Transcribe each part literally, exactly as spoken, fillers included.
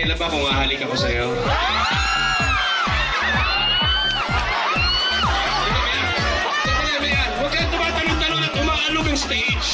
Alam ba kung hahalik ako sa'yo? Sandali, ayan. Huwag kayong tumatalon-talon at umaalog ang stage.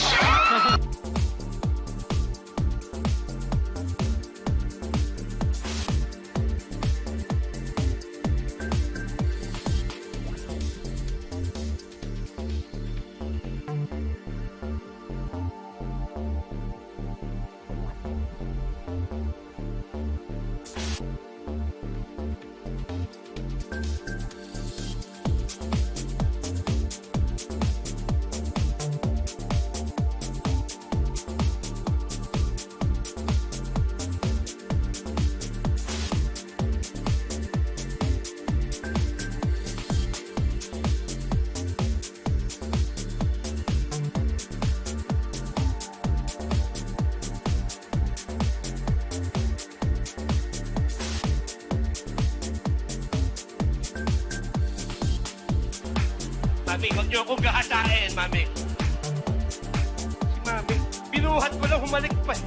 Mami, huwag niyo akong gahasain, Mami. Si Mami, binuhat ko lang, humalik pa eh.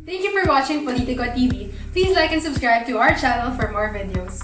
Thank you for watching Politico T V. Please like and subscribe to our channel for more videos.